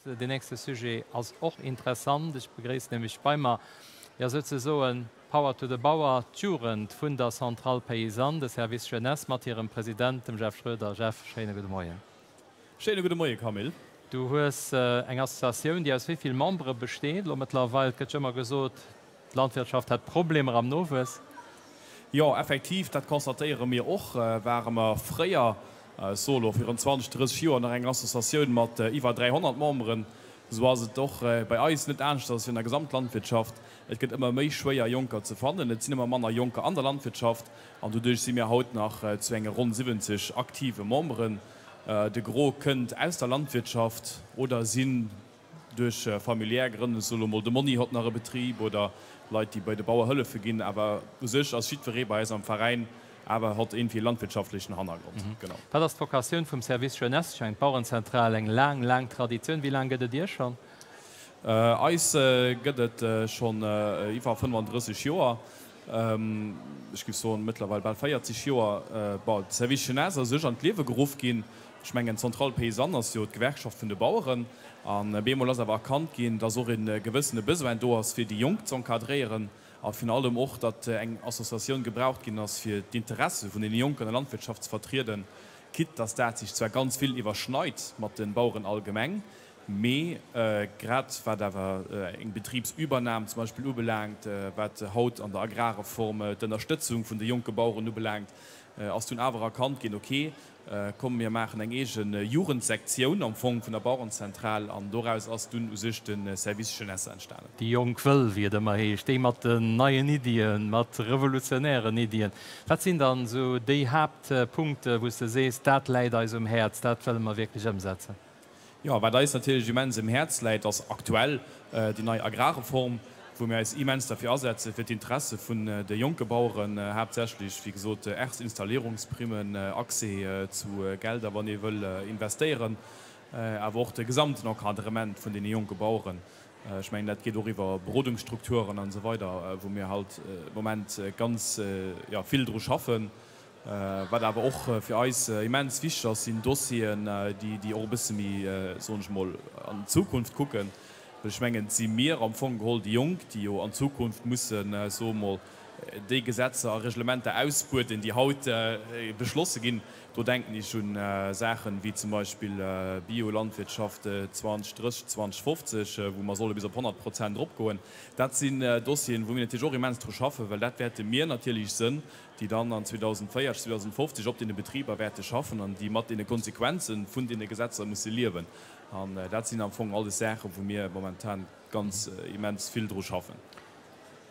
Den nächste Sujet ass och interessant. Ech begréissen nämlech bei mer, jo souzesoen Power to the Bauer, d'Jugend vun der Centrale Paysanne, de Service Jeunesse mat hirem President, dem Jeff Schroeder. Jeff, schéine gudde Moien. Schéine gudde Moie Camille. Du hues eng Associatioun, déi aus wéi vill Membere besteet elo mëttlerweil? Et gëtt jo ëmmer gesot, D'Landwirtschaft hätt Problemer am Nowuess. Jo, effektiv, dat constatéiere mir och. Ware mer fréier, ech soe lo virun 20, 30 Joer, nach eng Associatioun mat iwwer 300 Memberen, esou ass et och bei eis net aneschters wéi an der Gesamtlandwirtschaft. Et gëtt ëmmer méi schwéier, Jonker ze fannen. Et sinn ëmmer manner Jonker an der Landwirtschaft an doduerch si mir haut nach zu enge ronn 70 aktive Memberen. De Gros kënnt aus der Landwirtschaft oder sinn Duerch familiär Grënn, ech soe lo mol, de Monni hott nach e Betrib oder Leit, déi bei de Bauer hëllefe ginn. Awer u sech ass jiddweree bei eis am Veräin awer hott iergendwéi e landwirtschaftlechen Hannergrond. Genau. Wat ass d'Vocatioun vum Service Jeunesse? Ech mengen, d'Bauerenzentral, eng laang, laang Traditioun. Wéi laang gëtt et Iech schonn? Eis gëtt et schonn iwwer 35 Joer. Ech géif soen, mëttlerweil bal 40 Joer. Bon, de Service Jeunesse ass u sech an d'Liewe geruff ginn. Ech mengen, d'Centrale paysanne ass jo d'Gewerkschaft vun de Baueren. An bemol ass awer erkannt ginn, dass och e gewëssene Besoin do ass, fir déi Jonk z'encadréieren a virun allem och, datt eng Associatioun gebraucht ginn ass, fir d'Interesse vun deene Jonken an der Landwirtschaft ze vertrieden, quitte dass dat sech zwar ganz vill iwwerschneit mat de Baueren allgemeng, mee grad wat awer eng Betriebsübernahme zum Beispill ubelaangt, wat haut an der Agrarreform d'Ënnerstëtzung vun de jonke Baueren ubelaangt, ass dunn awer erkannt ginn, okay, Komm mir maachen eng eege Jugendsektioun am Fong vun der Bauerenzentral an doraus ass dunn u sech de Service Jeunesse entstanen. Déi Jonk wëll, wéi et ëmmer heescht, déi mat den neien Iddien, mat revolutionären Iddien. Wat sinn dann esou déi Haaptpunkte wou s de sees, dat läit eis um Häerz, dat wëlle mer wierklech ëmsetzen? Jo, wat eis natierlech immens um Häerz läit, ass aktuell déi nei Agrarreform, wou mir eis immens derfir asetzen, fir d'Interesse vun de jonke Baueren, haaptsächlech, wéi gesot, Erstinstallierungsprimmen, Accès zu Gelder, wann ee wëll investéieren, awer och de gesamten Encadrement vun deene jonke Baueren. Ech mengen, dat geet och iwwer Berodungsstrukturen an esou weider, wou mir halt de Moment ganz, jo, vill dru schaffen. Wat awer och fir eis immens wichteg ass, sinn Dossieren, déi och e bësse méi, soen ech mol, an d'Zukunft kucken. Well ech mengen, et si mir am Fong geholl, déi Jonk, déi jo an Zukunft mussen, soe mol, déi Gesetzer a Reglementer ausbueden, déi haut beschlosse ginn. Do denken ech un Saachen wéi zum Beispill Biolandwirtschaft 2030, 2050, wou mer solle bis op 100 Prozent eropgoen. Dat sinn Dossieren, wou mir natierlech och immens dru schaffen, well dat wäerte mir natierlech sënn, déi dann an 2040, 2050 op deene Betriber wäerte schaffen an déi mat deene Konsequenze vun deene Gesetzer musse liewen. An dat sinn am Fong alles Saachen, wou mir momentan ganz immens vill dru schaffen.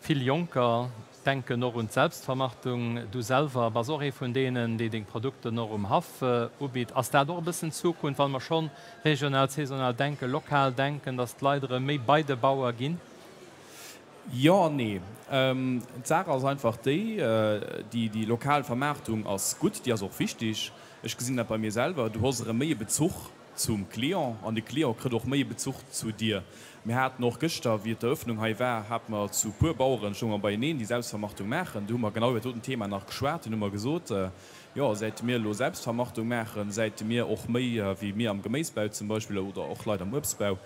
Vill Jonker denken och un d'Selbstvermarktung. Du selwer bass och ee vun deenen, déi deng Produkten och um Haff ubitt. Ass dat och e bëssen d'Zukunft, wa mer schonn regional, saisonal denken, lokal denken, datt d'Leit erëm méi bei de Bauer ginn? Jo an nee. D'Saach ass einfach déi, déi lokal Vermaartung ass gutt, déi ass och wichtig. Ech gesinn dat bei mir selwer, du hues erëm méi e Bezuch zum Client an de Client kritt och méi e Bezuch zu dir. Mir haten och gëschter, wéi et d'Eröffnung hei war, hate mer zu puer Baueren, stounge mer beieneen, déi Selbstvermarktung maachen. Do hu mer genau iwwer dat doten Thema nach geschwat. Dunn hu mer gesot, jo, säit mir elo Selbstvermarktung maachen, säit mir och méi wéi mir am Geméisbau zum Beispill oder och Leit am Uebstbau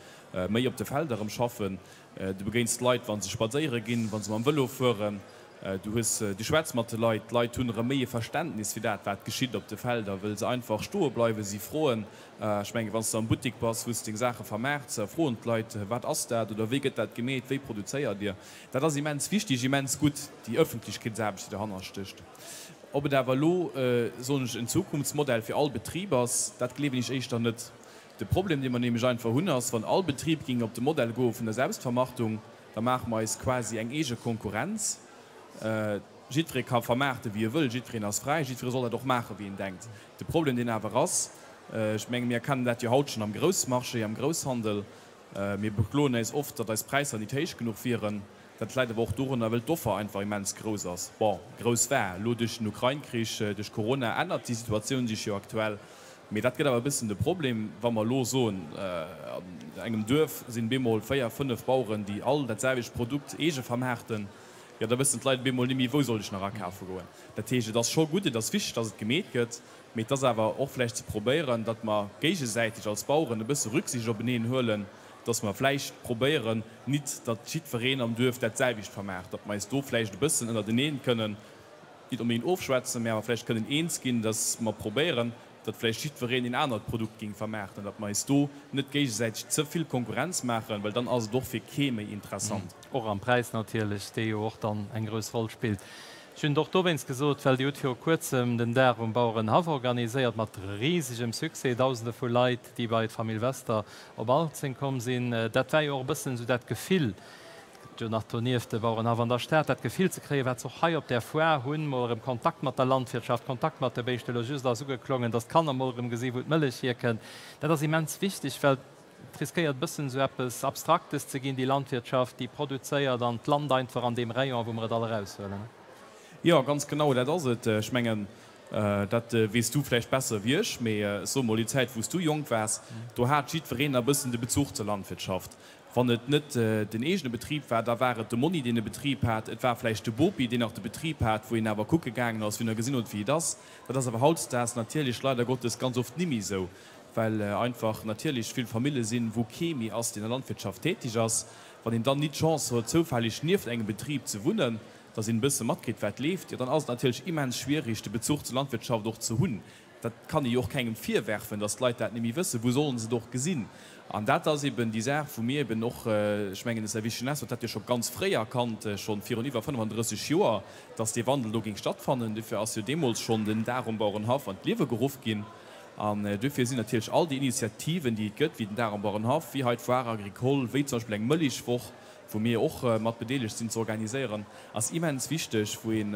méi op de Felder erëm schaffen, Du begéins d'Leit, wa se spadséiere ginn, wa se mam Vëlo fueren. Du hues, du schwätz mat de Leit. D'Leit hunn erëm méi e Verständnis fir dat, wat geschitt op de Felder, wëll se einfach stoe bleiwen, si froen. Ech mengen, wann s de am Buttik bass, wou s de deng Saache vermaarts, froen d'Leit, Wat ass dat? oder Wéi gëtt dat gemeet? Wéi produzéiert Dir? Dat ass immens wichtig, immens gutt, déi Ëffentlechkeetsaarbecht, déi derhanner stécht. Ob et awer elo, soen ech, en Zukunftsmodell fir all Betrib ass, dat gleewen ech éischter net. De Problem, dee mer nämlech einfach hunn, ass, wann all Betrib géing op de Modell goe vun der Selbstvermarktung, da maache mer eis quasi eng eege Konkurrenz. Jiddweree ka vermaarte wéi e wëll, jiddwereen ass fräi, jiddweree soll dat och maache wéi en denkt. De Problem, deen awer ass, ech menge mir erkennen dat jo haut schonn am Groussmarché, am Grousshandel, mir bekloen eis oft, datt eis Präisser nit héich genuch wieren. Dat läit awer och dorunner, wëll d'Offer einfach immens grouss ass, bon, grouss war. Elo duerch den Ukrain-Krich, duerch Corona ännert déi Situatioun sech jo aktuell. Mee dat gëtt awer e bëssen de Problem, wa mer elo soen, an engem Duerf sinn bemol 4, 5 Baueren, déi all dat selwecht Produkt eege vermaarten. Jo, da wëssen d'Leit op eemol net méi, wou soll ech nach akafe goen. Dat heescht, et ass scho gutt, et ass wichteg, datt et gemeet gëtt, mee et ass awer och vläicht ze probéieren, datt mer géigesäiteg als Baueren e bësse Rücksicht openeen huelen, datt mer vläicht probéieren, nit datt jiddwereen am Duerf dat selwecht vermaacht, datt mer eis do vläicht e bëssen ënnerteneen kënnen, nit onbedéngt ofschwätzen, mee awer vläicht kënnen eens ginn, datt mer probéieren, datt vläicht jiddwereen een anert Produkt géing vermaarten, datt mer eis do net géigesäiteg ze vill Konkurrenz maachen, well dann ass et och fir kee méi interessant. Och am Präis natierlech, dee jo och dann eng grouss Roll spillt. Ech hunn et och dowéinst gesot, well Dir hutt viru Kuerzem den Dag um Bauerenhaff organiséiert, mat risegem Succès, Dausende vu Leit, déi bei d'Famill Wester op Alzeng komm sinn. Dat war jo och e bëssen esou dat Gefill, Et gëtt jo nach donieft de Bauerenhaff an der Stad, dat Gefill ze kréien, wat se och hei op där Foire hunn, mol erëm Kontakt mat der Landwirtschaft, Kontakt mat de Béischten. Elo just ass ugeklongen, dass d'Kanner mol erëm gesinn, wou d'Mëllech hierkënnt. Dat ass immens wichteg, well et riskéiert e bëssen esou eppes Abstraktes ze ginn, déi Landwirtschaft, déi produzéiert an d'Land einfach an deem Rayon, wou mer et all eraushuelen. Jo, ganz genau dat ass et. Ech mengen, dat weess du vläicht besser wéi ech, mee ech soe mol, déi Zäit, wou s du jonk waars, do hat jiddwereen e bëssen de Bezuch zur Landwirtschaft. Wann et net den eegene Betrib war, da war et de Monni, deen e Betrib hat. Et war vläicht de Bopi, deen nach de Betrib hat, wou een awer kucke gaangen ass, wien e gesinn huet, wéi et ass. Dat ass awer hautdesdaags natierlech leider Gottes ganz oft nimmi esou, well einfach natierlech vill Famille sinn, wou kee méi ass, deen an der Landwirtschaft tätig ass. Wann een dann nit d'Chance huet, zoufällig nieft engem Betrib ze wunnen, dass een e bësse matkritt, wat leeft, jo dann ass et natierlech immens schwierig, de Bezuch zur Landwirtschaft och ze hunn. Dat kann ee jo och kengem virwerfen, datt d'Leit dat net méi wëssen. Wou sollen se et och gesinn? An dat ass eben déi Saach, wou mir eben och, ech mengen, de Service Jeunesse huet dat jo scho ganz fréi erkannt, scho virun iwwer 35 Joer, datt dee Wandel do géing stattfannen. Dofir ass jo deemools schonn den Dag um Bauerenhaff an d'Liewe geruff ginn. An dofir sinn natierlech all déi Initiativen, déi et gëtt, wéi den Dag am Bauerenhaff, wéi hei d'Foire agricole, wéi zum Beispill eng Mëllichwoch, wou mir och mat bedeelegt sinn, ze organiséieren, ass immens wichteg, wou een,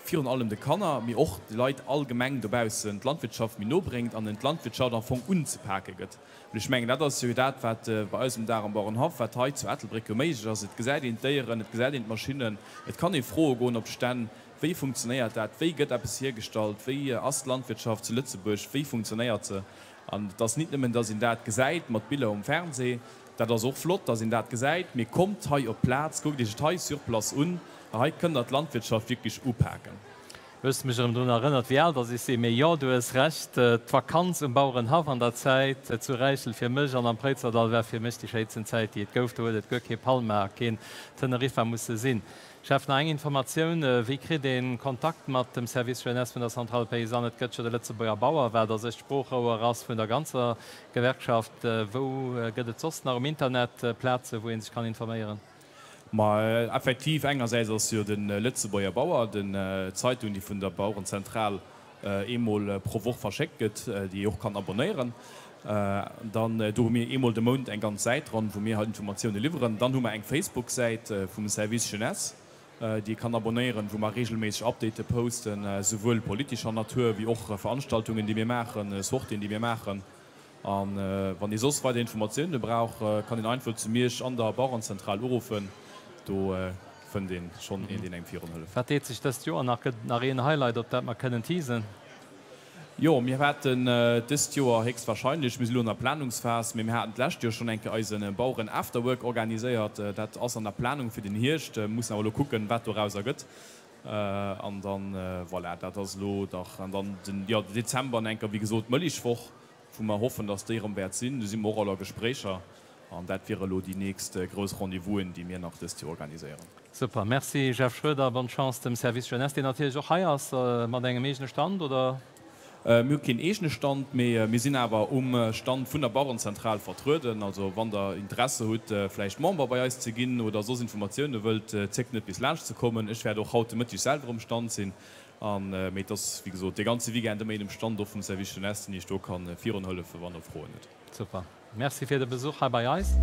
virun allem de Kanner, mee och de Leit allgemeng dobaussen d'Landwirtschaft méi no bréngt an en d'Landwirtschaft am Fong unzepake gëtt. Well ech mengen, dat ass jo dat, wat bei eis um Dag am Bauerenhaff, wat hei zu Ettelbréck jo méiglech ass, Et gesäit een d'Déieren, et gesäit een d'Maschinnen, et kann ee froe goen op d'Stänn, Wéi funktionéiert dat, wéi gëtt eppes hiergestallt, wéi ass d'Landwirtschaft zu Lëtzebuerg, wéi funktionéiert se? An et ass nit nëmmen, datt een dat gesäit mat Biller um Fernseh, Dat ass och flott, dass een dat gesäit, mee kommt hei op d'Plaz, kuckt Iech et hei sur place un, a hei kënnt Der d'Landwirtschaft wierklech upaken. Hues mech erëm drun erënnert wéi al dass ech sinn, mee jo du hues Recht, d'Vakanz um Bauerenhaff an der Zäit zu Räichel fir mech an am Préizerdall war fir mech déi schéinsten Zäit déi et gouf. Do huet et guer kee Palma a keen Teneriffa musse sinn. Jeff, nach eng Informatioun, Wéi kritt een Kontakt mat dem Service Jeunesse vun der Centrale Paysanne? Et gëtt jo de Lëtzebuerger Bauer, wat a sech d'Sproochrouer ass vun der ganzer Gewerkschaft. Wou gëtt et soss nach um Internet Plaze wou ee sech kann informéieren? Ma effektiv, engersäits ass jo de Lëtzebuerger Bauer, den Zeitung, déi vun der Bauerenzentral eemol pro Woch verschéckt gëtt, déi ee och kann abonéieren. Dann do hu mir eemol de Mount eng ganz Säit dran, wou mir halt Informatioune liwweren. Dann hu mer eng Facebook-Säit vum Service Jeunesse, déi ee kann abonéieren, wou mer reegelméisseg Update posten, souwuel politescher Natur wéi och Veranstaltungen, déi mir maachen, Sortien, déi mir maachen. A wann ee soss weider Informatioune brauch, kann een einfach zu Miersch an der Bauerenzentral uruffen. Do fënnt een schonn een, deen engem virun hëlleft. Wat deet sech dëst Joer nach? Gëtt et nach een Highlight, op dat mer kënnen teasen? Jo, mir haten dëst Joer héchstwahrscheinlech, mir si lo an der Planungsphas, mee mir haten d'lescht Joer schonn eng Kéier eise Baueren Afterwork organiséiert. Dat ass an der Planung fir den Hierscht. Mir mussen awer elo kucken, wat dorauser gëtt. An dann, voilà, dat ass elo dach. An dann den, jo, den Dezember an enker, wéi gesot, d'Mëllichwoch, wou mer hoffen, dass déi erëm wäert sinn. Do si mer och all a Gespréicher. An dat wiere elo déi nächst grouss Rendez-vousen, déi mir nach dëst Joer organiséieren. Super, Merci Jeff Schroeder. Bonne Chance dem Service Jeunesse, deen natierlech och hei ass mat engem eegene Stand, oder? Mir hu keen eegene Stand, mee mir sinn awer um Stand vun der Bauerenzentral vertrueden. Also wann der Interesse hutt, vläicht Member bei eis ze ginn oder soss Informatioune wëllt, zéckt net bis laanscht ze kommen. Ech wäert och haut de Mëtteg selwer um Stand sinn. An mee et ass wéi gesot dee ganze Weekend ëmmer een um Stand, och vum Service Jeunesse, deen iech do ka virun hëllefen, wann der Froen hutt. Super, Merci fir de Besuch hei bei eis.